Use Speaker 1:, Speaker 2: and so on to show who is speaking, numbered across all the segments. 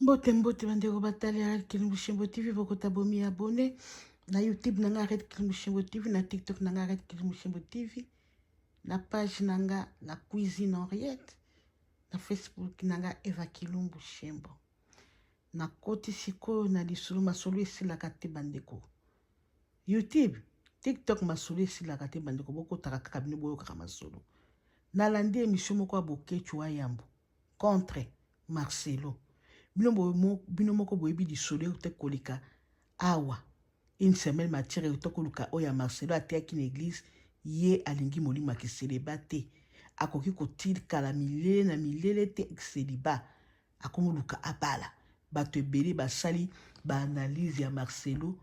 Speaker 1: Mbote mbote bandeko batali ya Red Kilimbushimbo TV, bokota bomi abonné na YouTube na nga Red Kilimbushimbo TV, na TikTok na nga Red Kilimbushimbo TV, na page na nga La Cuisine Henriette, na Facebook na nga Eva Kilumbu Shembo. Nakoti sikoyo na lisolo, masolo esilaka te bandeko. YouTube, TikTok masolo esilaka te bandeko, bokotaka kaka bino boyokaka masolo. Nalandi emission moko ya Boketshu wa Yambo contre Marcelo. Bino, bino moko boyebi lisolo euta koleka awa une semaine, matière euta koluka oyo ya Marcelo ateyaki na église. Ye alingi molimo ya kiseleba te, akoki kotikala milele na milele te célibat, akomoluka abala. Bato ebele basali baanalyse ya Marcelo,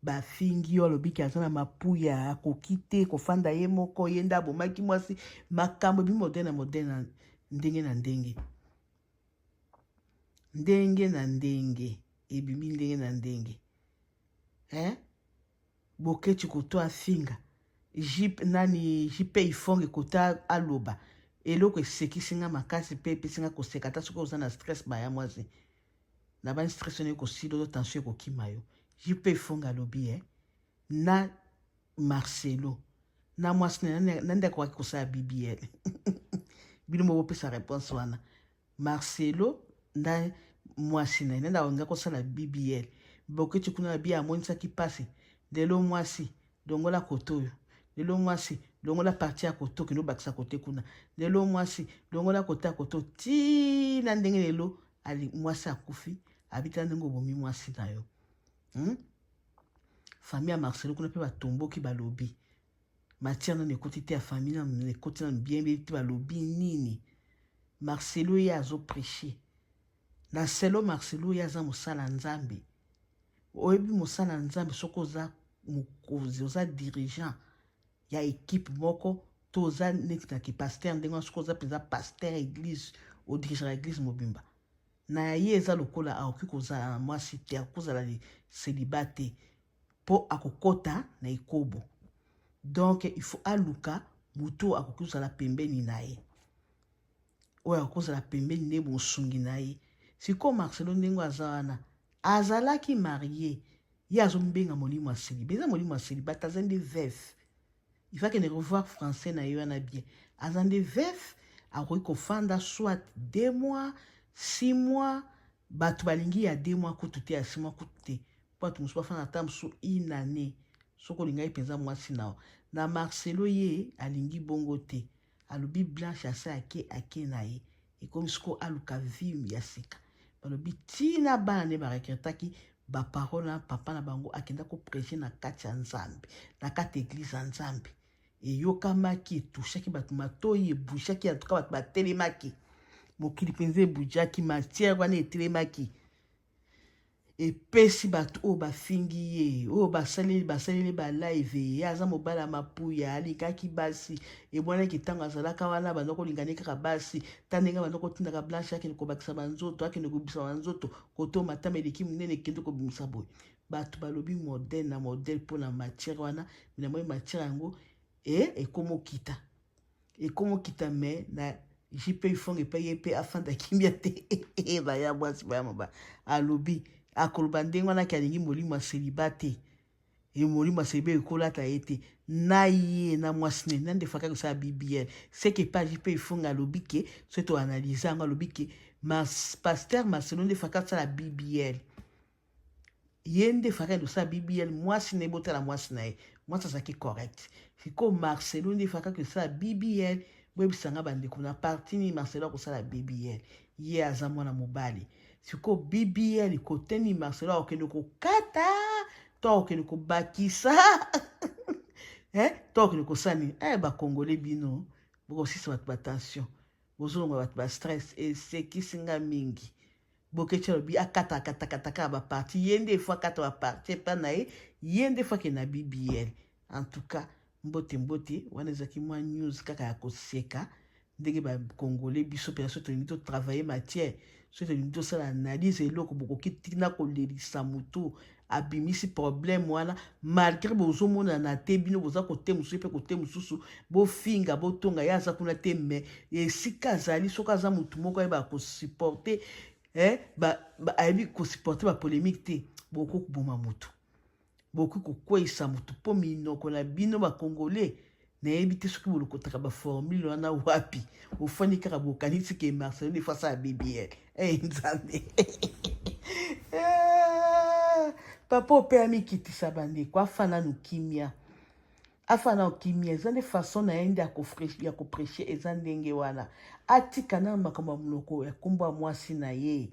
Speaker 1: bafingi yo, alobiki aza na mapuya, akoki te kofanda ye moko, ye nde abomaki mwasi. Makambo ebi modèle na modèle, na ndenge na ndenge, ndenge na ndenge, ebimi ndenge na ndenge, eh? Boketi koto afinga jip nani, JP Ifonge kota aloba eloko esekisi nga makasi mpe epesi nga koseka. Ata soki oza na stress, baya mwasi na bani, stress wana ekosila, ozo tension ekokima yo. JP Ifonge alobi na Marcelo na mwasi na nde akokaki kosala BBL. Bino mo bopesa réponse wana. Marcelo nda mwasi na ye nde akolinga kosala BBL. Boketi kuna na bi amonisaki mpasi. Lelo mwasi longola kote oyo, lelo mwasi longola partie ya kote, okende obakisa kote kuna, lelo mwasi longola kote ya kote, ntina ndenge lelo mwasi akufi. Abitala ndenge obomi mwasi na yo, Famille ya Marcelo kuna mpe batomboki, balobi matière nano ekoti te, ya famille nano ekoti nano bien bien te. Balobi nini? Marcelo ye azoprêche na selo. Marcelo ye aza mosala Nzambe. Oyebi mosala Nzambe, soki oza mokonzi, oza dirigeant ya équipe moko to oza neti na kipasteur ndenge wana, soki oza mpenza pasteur église, odirigeaka église mobimba na ye, eza lokola akoki kozala na mwasi te, akoki kozala célibat te mpo akokɔta na ekobo. Donc il faut aluka motu akoki kozala pembeni na ye, oyo akozala pembeni nde mosungi na ye. Sikoyo Marcelo ndenge aza wana, azalaki marié, ye azombenga molimo ya célibat. Eza molimo ya célibat, aza nde veuf. Il faut akende revoir français na ye wana bien. Aza nde veuf, akoki kofanda soit 2 mois, 6 mois. Bato balingi ya 2 mois kutu te, ya 6 mois kutu te, mpo bato mosusu bafanda ata mosusu une année. Soki olingaki mpenza mwasi na yo na Marcelo, ye alingi bongo te. Alobi Blanche asa ake, ake na ye, ekomi sikoyo aluka vie ya sika. Balobi ntina bana nde baregretaki baparole na papa na bango akenda koprêche na kati ya Nzambe, na kati ya église ya Nzambe. Eyokamaki, etushaki bato matoi, ebougeaki. Antuka bato batelemaki, mokili mpenza ebougeaki, matière wana etelemaki. Epesi bato oyo bafingi ye, oyo basaleli basaleli balive, ye aza mobali ya mapuya, alingaki basi. Ebwanaki ntango azalaka wana, banda kolinga ne kaka basi. Ta ndenge banda kotindaka Blanche akende kobakisa banzoto, akende kobimisa banzoto, koto matama eleki monene, ekende kobimisa boye. Bato balobi modèle na modèle mpona matière wana. Na moi matière yango ekomokita, ekomokita, mais na JP Ifonge epai ye mpe afanda kimia te. Baya mwasi, baya mobali, alobi akoloba ndenge wana ki alingi molimo ya célibat te. Molimo ya célibat ekolata ye te na ye na mwasi nene nande faka kosala BBL. Seke epai JP Ifonge alobi ke soki toanalyse yango, alobi ke pasteur Marcelo nde faka asala BBL, ye nde faka kosala BBL. Mwasi na ye, botala mwasi na ye, mwasi azalaki correct. Sikoyo Marcelo nde faka kosala BBL. Boyebisanga bandeko, na partie nini Marcelo akosala BBL? Ye aza mwana mobali. Sikoyo BBL kote nini Marcelo akokende kokata to akokende kobakisa to akokende kosala nini? Bakongole bino bokosisa bato batension, bozolonga bato bastress. Esekisi nga mingi. Boketi alobi akata akatakata kaka bapartie, ye nde efo akata bapartie epa na ye, ye nde efo akende na BBL. En tout cas, mbote mbote, wana ezalaki mwa news kaka ya koseka ndenge bakongole biso mpenza. Soki tolingi totravaille matière, soki tolingi tosala analyse eloko, bokoki tina kolelisa motu abimisi problème wana malgré bozomonana te. Bino boza kote mosusu mpe kote mosusu, bofinga, botonga, ye aza kuna te. Mais esika azali, soki aza motu moko ayebaka kosupporte. eh, ba, ba, ayebi kosupporte bapolémique te. Bokoki koboma motu, bokoki kokweyisa motu mpo minoko na bino bacongolais. Nayebi te soki bolokotaka baformule wana wapi. Bofandi kaka, bokanisi ke Marcelo nde fasa ya BBL. Hey, Nzambe! Eh, papa ope amikitisa. Bandeko, afa nanu kimia, afa nanu kimia. Eza nde façon na ye nde ya koprêcher, eza ndenge wana. Atika nanu makambo ya monoko ya nkombo ya mwasi na ye,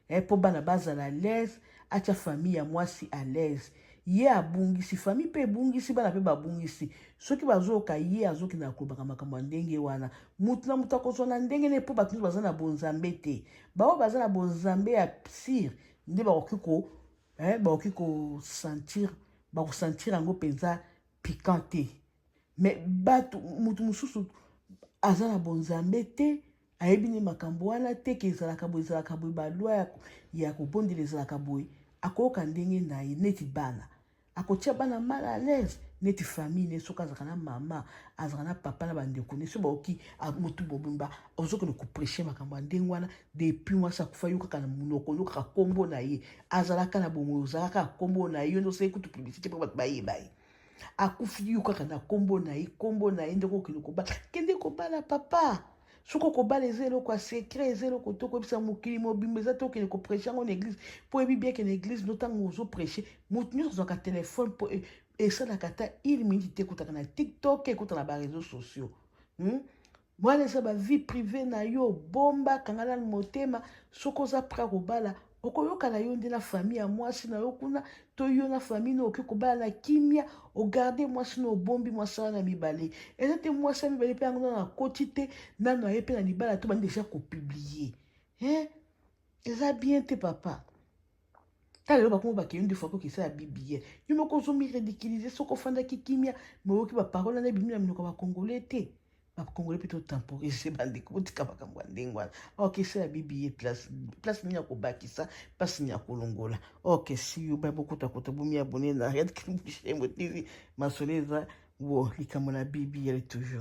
Speaker 1: mpo bana bazala à l'aise. Atia famille ya mwasi à l'aise. Ye abungisi famille mpe ebungisi bana mpe babungisi. Soki bazoyoka ye azokenda kolobaka makambo ya ndenge wana, mutu na moto akozwa na ndenge ne, mpo bato nyonso baza na bonzambe te. Baoyo baza na bonzambe ya sûr nde bakoki ko bakoki kosentir, bakosentir yango mpenza piquant te. Mais bato, motu mosusu aza na bonzambe te, ayebi nde makambo wana te, ke ezalaka boye, ezalaka boye, baloi ya kobondela ezalaka boye. Akoyoka ndenge na ye neti bana, akotia bana mal à l'aise, neti famille ne. Soki azalaka na mama, azalaka na papa na bandeko ne, so baoki motu mobimba ozokende koprêcher makambo ya ndenge wana. Depuis mwasi akufa, yo kaka na monoko, yo kaka nkombo na ye. Azalaka na bomoi, ozalaka kaka nkombo na ye. Yo nde osali kutu publicité mpo bato bayeba ye. Akufi, yo kaka na nkombo na ye, nkombo na ye. Ndenge okende kobala, kende kobala, papa. Soki okobala, eza eloko ya secret, eza eloko te okoyebisa mokili mobimba. Eza te okende koprêcher yango na église, mpo oyebi bien ke na église no, ntango ozoprêcher, motu nyonso azwaka telefone mpo esalaka ata une minute te, ekutaka na TikTok, ekutaka na baréseaux sociaux. Wana eza bavie privée na yo. Bomba, kanga nanu motema. Soki oza prêt kobala, okoyoka na yo nde na famille ya mwasi na yo kuna, to yo na famille no, okoki kobala na kimia. Ogarde mwasi no, obombi mwasi wana mibale. Eza te mwasi ya mibale mpe yango nano akoti te, nano aye mpe na libala to bandi déjà kopublier, hein? Eza bien te, papa. Tala lelo bakoma bakei nde fois kokesala BBL. Yo moko ozomi-ridiculiser. Soki ofandaki kimia, me oyoki baparole wana ebimi na minoko ya bacongolais te. Bacongolais mpe totemporiser, bandeko, botika makambo ya ndenge wana. Ok, esala BBL, place place nini ya kobakisa, place nini ya kolongola? Ok, si yo ba bokotakota, bomi abonner na Red Shembo TV. Masolo eza bo likambo na BBL toujours.